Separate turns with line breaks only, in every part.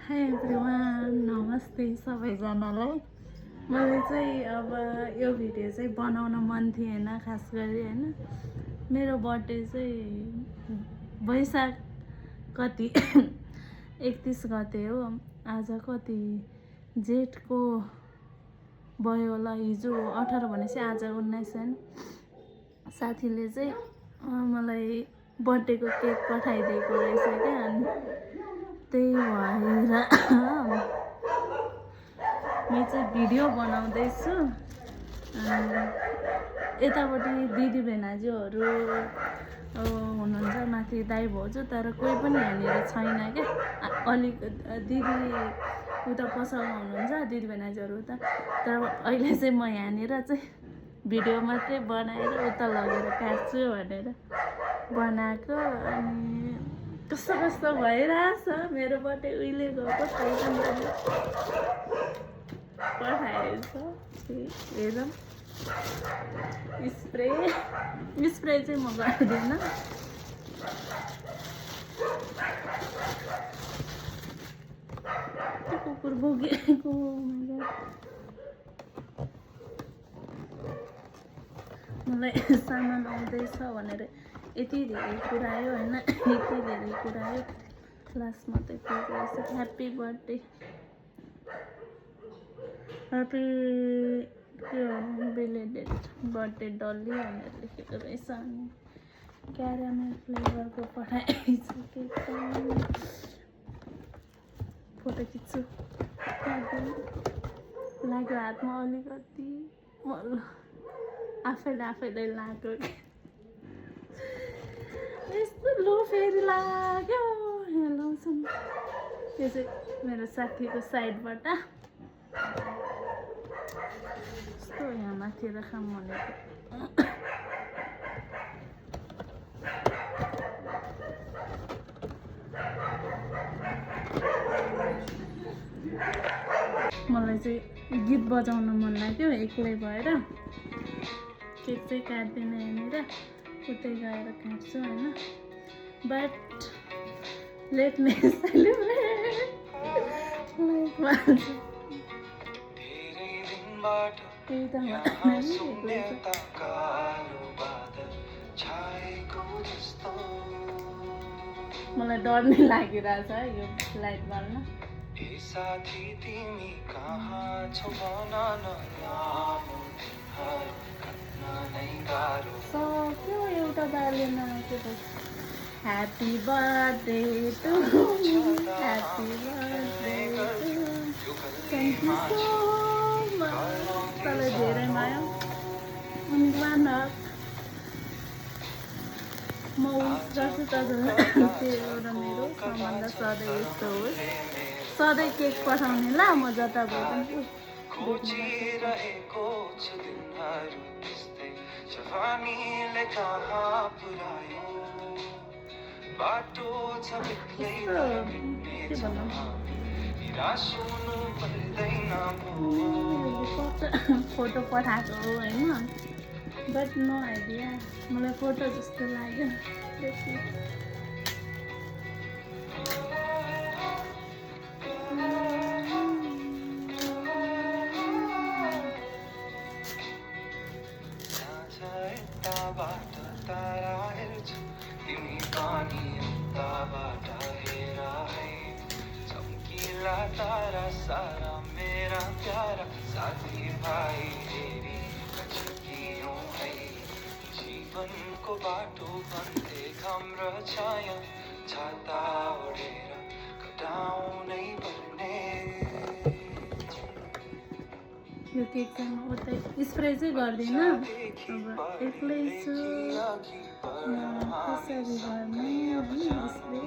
High everyone, नमस्ते सबैजनालाई। मलाई चाहिँ अब यो भिडियो चाहिँ बनाउन मन थिएन, खास गरी होइन। मेरो बर्थडे चाहिँ वैशाख कति 31 गते हो। आज कति जेठको भयो होला, हिजो 18 भनेपछि आज 19 होइन। साथीले चाहिँ मलाई बर्थडेको केक पठाइदिएको रहेछ क्या, अनि त्यही भएर म चाहिँ भिडियो बनाउँदैछु। यतापट्टि दिदी भेनाजूहरू हुनुहुन्छ, माथि दाइ भाउजू, तर कोही पनि यहाँनिर छैन क्या। अलिक दिदी उता पसलमा हुनुहुन्छ, दिदी भेनाजूहरू उता। तर अहिले चाहिँ म यहाँनिर चाहिँ भिडियो मात्रै बनाएर उता लगेर काट्छु भनेर बनाएको। अनि कस्तो कस्तो भइरहेछ मेरो बर्थडे। उहिले गएको पठाएछ हेरौँ। स्प्रे चाहिँ म गर्दिनँ। त्यो कुकुर भोगेको मलाई सामान आउँदैछ भनेर यति धेरै कुरायो होइन, यति धेरै कुरायो। लास्ट मात्रै पुगेछ। Happy birthday, happy belated birthday Dolly भनेर लेखेको रहेछ। अनि क्यारामेल फ्लेभरको पठाइछ केक। फोटो खिच्छु लाग्यो हातमा अलिकति आफैले लाग्यो। यस्तो लो फेरि लाग्यो। यहाँ लाउँछु नि, त्यो चाहिँ मेरो साथीको साइडबाट। यस्तो यहाँ माथि राखौँ भनेको। मलाई चाहिँ गीत बजाउन मन लाग्यो एक्लै भएर। केक चाहिँ काट्दिनँ यहाँनिर, उतै गएर काट्छु होइन। But let me celebrate. मलाई डर नै लागिरहेछ यो लाइट बाल्न। साथी तिमी कहाँ छौ भन न, सक्यो एउटा Balen. Happy birthday to you, happy birthday to you, thank you so much. तँलाई धेरै माया। अनि मानक म विस गर्छु तपाईँलाई, त्यो एउटा मेरो सम्बन्ध सधैँ यस्तो होस्। सधैँ केक पठाउने ल, म जता भए पनि। फोटो पठाएको होइन, बट नो आइडिया। मलाई फोटो जस्तो लाग्यो। तारा सारा मेरा प्यारा साथी भाइ हेरी कचकियौँ है। जीवनको बाटो भन्थे घाम र छाया, छाता ओढेर कटाउनै पर्ने। यो केक चाहिँ म उतै स्प्रे चाहिँ गर्दिनँ। अब एक्लै छु, कसरी गर्ने होइन स्प्रे।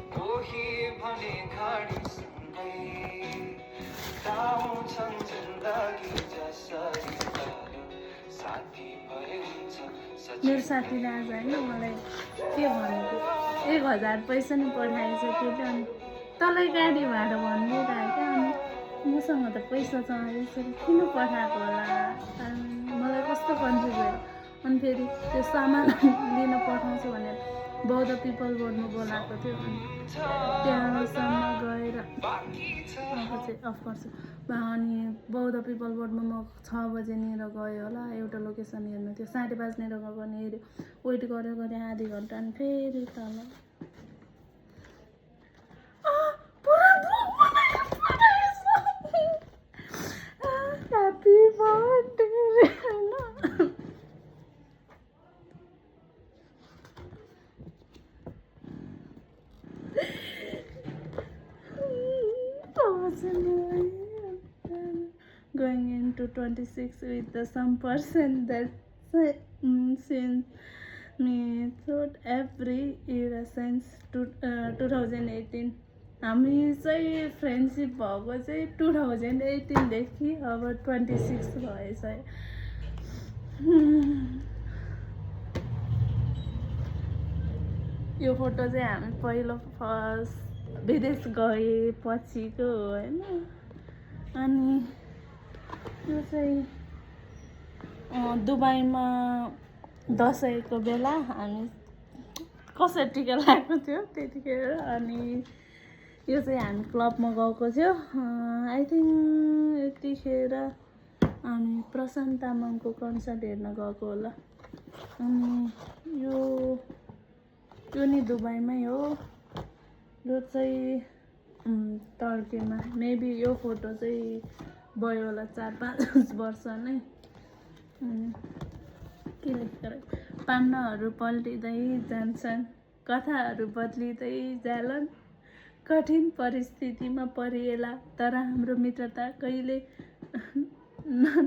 कोही भने घडीसँगै गाउँछन् जिन्दगी जसरी साथी भए हुन्छ। मेरो साथीले आज होइन मलाई के भन्नु, 1000 पैसा नि पठाएछ केले। अनि तँलाई गाडी भाडा भनिदिइरहेको। अनि मसँग त पैसा छ, यसरी किन पठाएको होला। मलाई कस्तो कन्फ्युज भयो। अनि फेरि त्यो सामान लिन पठाउँछु भनेर बौद्ध पिपल बोर्डमा बोलाएको थियो अनि त्यहाँसम्म गएर अब चाहिँ अफकोर्स अनि बौद्ध पिपल बोर्डमा म 6 बजेनिर गएँ होला एउटा लोकेसन हेर्नु थियो 5:30 गएको नि हेऱ्यो वेट गऱ्यो गरेँ आधी घन्टा अनि फेरि तल happy birthday going into 26 with some person that since me throughout every year since 2018 हामी चाहिँ फ्रेन्डसिप भएको चाहिँ 2018 देखि अब 26 भएछ यो फोटो चाहिँ हामी पहिलो फर्स्ट विदेश गए पछिको हो हैन अनि यो चाहिँ दुबईमा दसैँको बेला हामी कसरी टिका लगाएको थियो त्यतिखेर अनि यो चाहिँ हामी क्लबमा गएको थियो आई थिङ्क यतिखेर हामी प्रशान्त तामाङको कन्सर्ट हेर्न गएको होला अनि यो नि दुबईमै हो यो चाहिँ टर्कीमा मेबी यो फोटो चाहिँ भयो होला 4-5 वर्ष नै के लेखेर पान्नाहरू पल्टिँदै जान्छन् कथाहरू बदलिँदै जालन् कठिन परिस्थितिमा परिएला तर हाम्रो मित्रता कहिले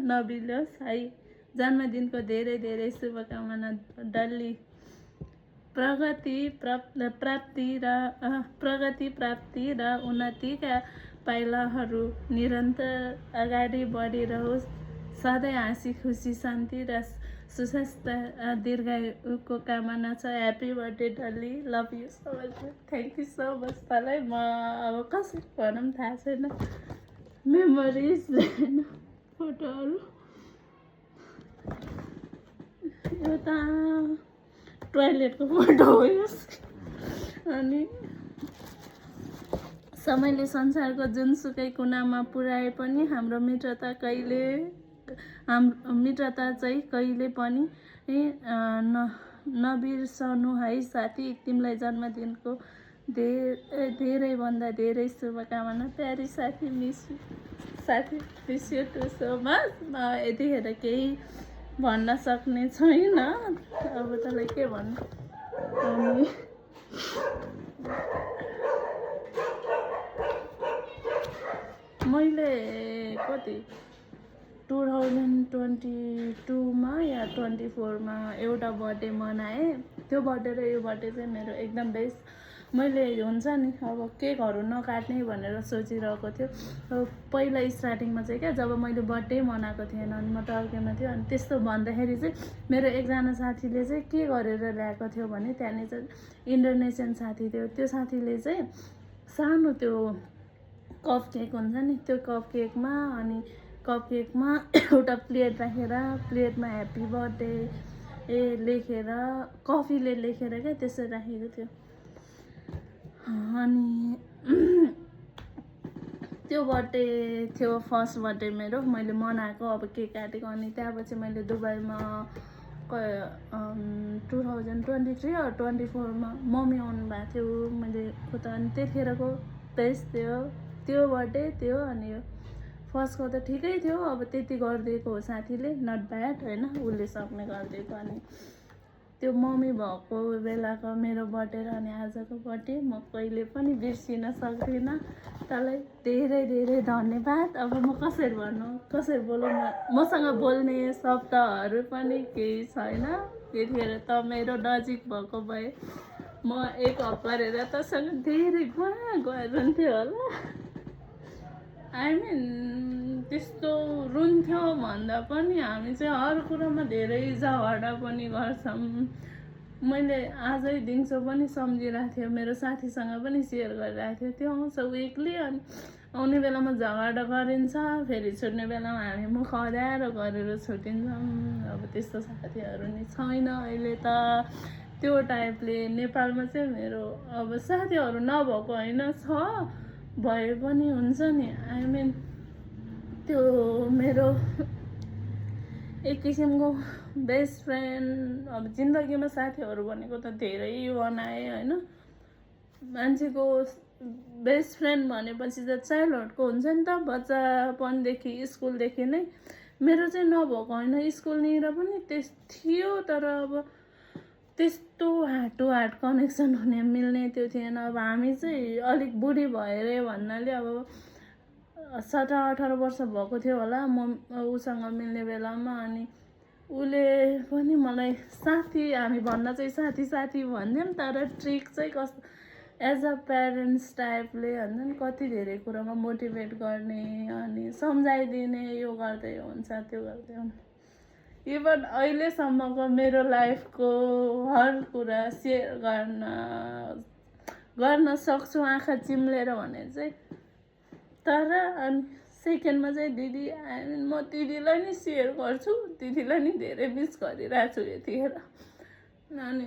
नबिलोस् है जन्मदिनको धेरै धेरै शुभकामना डल्ली प्रगति प्राप्ति र उन्नतिका पाइलाहरू निरन्तर अगाडि बढिरहोस् सधैँ हाँसी खुसी शान्ति र सुस्वास्थ्य दीर्घायुको कामना छ happy birthday Dolly love you so much thank you so much तँलाई म अब कसरी भनौँ थाहा छैन मेमोरिज फोटोहरू यो त टोयलेटको फोटो हो अनि समयले संसारको जुनसुकै कुनामा पुर्याए पनि हाम्रो मित्रता चाहिँ कहिले पनि नबिर्सनु है साथी तिमीलाई जन्मदिनको धेरैभन्दा धेरै शुभकामना प्यारी साथी miss you too so much म यतिखेर केही भन्न सक्ने छैन अब तँलाई के भन्नु अनि मैले कति 2022 मा या 24 मा एउटा बर्थडे मनाएँ त्यो बर्थडे र यो बर्थडे चाहिँ मेरो एकदम बेस्ट मैले हुन्छ नि अब केकहरू नकाट्ने भनेर सोचिरहेको थियो पहिला स्टार्टिङमा चाहिँ क्या जब मैले बर्थडे मनाएको थिएन अनि म टर्कीमा थियो अनि त्यस्तो भन्दाखेरि चाहिँ मेरो एकजना साथीले चाहिँ के गरेर ल्याएको थियो भने त्यहाँनिर चाहिँ इन्डोनेसियन साथी थियो त्यो साथीले चाहिँ सानो त्यो कप केक हुन्छ नि त्यो कप केकमा एउटा प्लेट राखेर प्लेटमा ह्याप्पी बर्थडे लेखेर कफीले लेखेर क्या त्यसरी राखेको थियो अनि त्यो बर्थडे थियो फर्स्ट बर्थडे मेरो मैले मनाएको अब केक काटेको अनि त्यहाँपछि मैले दुबईमा 2023 or 24 मा मम्मी आउनु भएको थियो मैले उता अनि त्यतिखेरको बेस्ट त्यो बर्थडे थियो अनि फर्स्टको त ठिकै थियो अब त्यति गरिदिएको हो साथीले नट ब्याड होइन उसले सक्ने गरिदिएको अनि त्यो मम्मी भएको बेलाको मेरो बर्थडे र अनि आजको बर्थडे म कहिले पनि बिर्सिन सक्दिनँ तँलाई धेरै धेरै धन्यवाद अब म कसरी बोलौँ मसँग बोल्ने शब्दहरू पनि केही छैन त्यतिखेर त मेरो नजिक भएको भए म एक हक गरेर तसँग धेरै गइरहन्थ्यो होला आई मिन त्यस्तो रुन्थ्यो भन्दा पनि हामी चाहिँ हर कुरामा धेरै झगडा पनि गर्छौँ मैले आजै दिउँसो पनि सम्झिरहेको थिएँ मेरो साथीसँग पनि सेयर गरिरहेको थिएँ त्यो आउँछ विकली अनि आउने बेलामा झगडा गरिन्छ फेरि छुट्ने बेलामा हामी मुख अँध्यारो गरेर छुट्टिन्छौँ अब त्यस्तो साथीहरू नि छैन अहिले त त्यो टाइपले नेपालमा चाहिँ मेरो अब साथीहरू नभएको होइन, छ भए पनि हुन्छ नि, आई मिन त्यो मेरो एक किसिमको बेस्ट फ्रेन्ड। अब जिन्दगीमा साथीहरू भनेको त धेरै बनाए होइन, मान्छेको बेस्ट फ्रेन्ड भनेपछि त चाइल्डहुडको हुन्छ नि त, बच्चापनदेखि स्कुलदेखि नै। मेरो चाहिँ नभएको होइन, स्कुलनिर पनि थियो, तर अब त्यस्तो हार्ट टु हार्ट कनेक्सन हुने मिल्ने त्यो थिएन। अब हामी चाहिँ अलिक बुढी भएर भन्नाले अब 17-18 वर्ष भएको थियो होला म उसँग मिल्ने बेलामा, अनि उसले पनि मलाई साथी, हामी भन्न चाहिँ साथी साथी भन्थ्यौँ, तर ट्रिक चाहिँ कस्तो एज अ प्यारेन्ट्स टाइपले हुन्छ नि, कति धेरै कुरामा मोटिभेट गर्ने अनि सम्झाइदिने, यो गर्दै हुन्छ त्यो गर्दै हुन्छ। इभन अहिलेसम्मको मेरो लाइफको हर कुरा सेयर गर्न सक्छु आँखा चिम्लेर भने चाहिँ। तर अनि सेकेन्डमा चाहिँ दिदी, म दिदीलाई नि सेयर गर्छु, दिदीलाई नि धेरै मिस गरिरहेको छु यतिखेर। अनि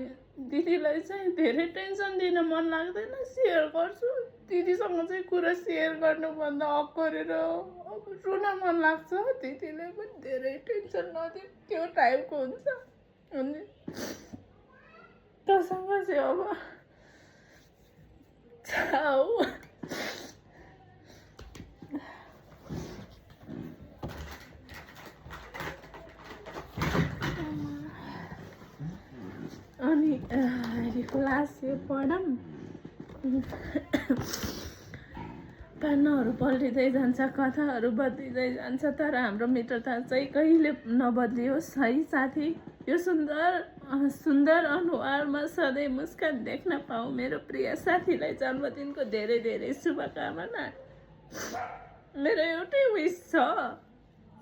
दिदीलाई चाहिँ धेरै टेन्सन दिन मन लाग्दैन, सेयर गर्छु। दिदीसँग चाहिँ कुरा सेयर गर्नुभन्दा अक्करेर अब रुन मन लाग्छ, दिदीले पनि धेरै टेन्सन नदिनु, त्यो टाइपको हुन्छ। अनि तसँग चाहिँ अब अनि क्लास यो पढौँ, पानाहरू पल्टिँदै जान्छ, कथाहरू बद्लिँदै जान्छ, तर हाम्रो मित्रता चाहिँ कहिले नबद्लियोस् है साथी। यो सुन्दर अनुहारमा सधैँ मुस्कान देख्न पाऊ। मेरो प्रिय साथीलाई जन्मदिनको धेरै धेरै शुभकामना। मेरो एउटै विश छ,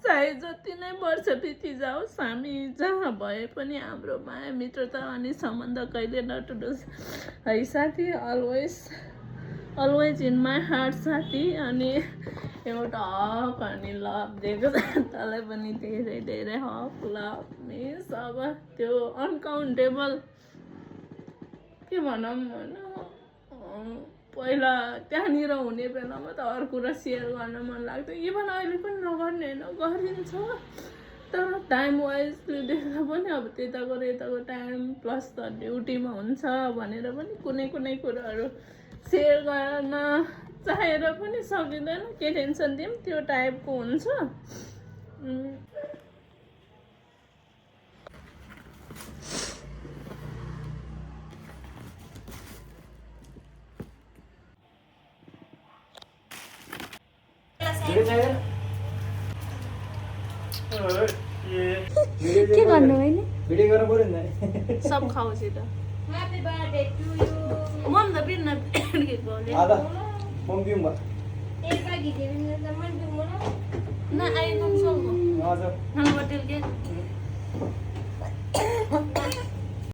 चाहे जति नै वर्ष बिति जाओस्, हामी जहाँ भए पनि हाम्रो माया मित्रता अनि सम्बन्ध कहिले नटुटोस् है साथी। अलवेज इन माई हार्ट साथी। अनि एउटा हक अनि लभ दिएको छ, तँलाई पनि धेरै धेरै हक लभ मिस। अब त्यो अनकाउन्टेबल के भनौँ होइन, पहिला त्यहाँनिर हुने बेलामा त अरू कुरा सेयर गर्न मन लाग्थ्यो, इभन अहिले पनि नगर्ने होइन, गरिन्छ, तर टाइम वाइजले देख्दा पनि अब त्यताको र यताको टाइम प्लस त ड्युटीमा हुन्छ भनेर पनि कुनै कुराहरू सेयर गर्न चाहेर पनि सकिँदैन, के टेन्सन दिउँ त्यो टाइपको हुन्छ।
के गर्नु होइन,
भिडियो गर्न पर्यो नि
सब खाउँछु त
ह्यापी बर्थडे टु यु।
मन त बिन के बोले
आधा मम पिउँ बा
एकटा गिटे पनि मन पिउँ न
ना आई कम सो
हजुर
हम होटल के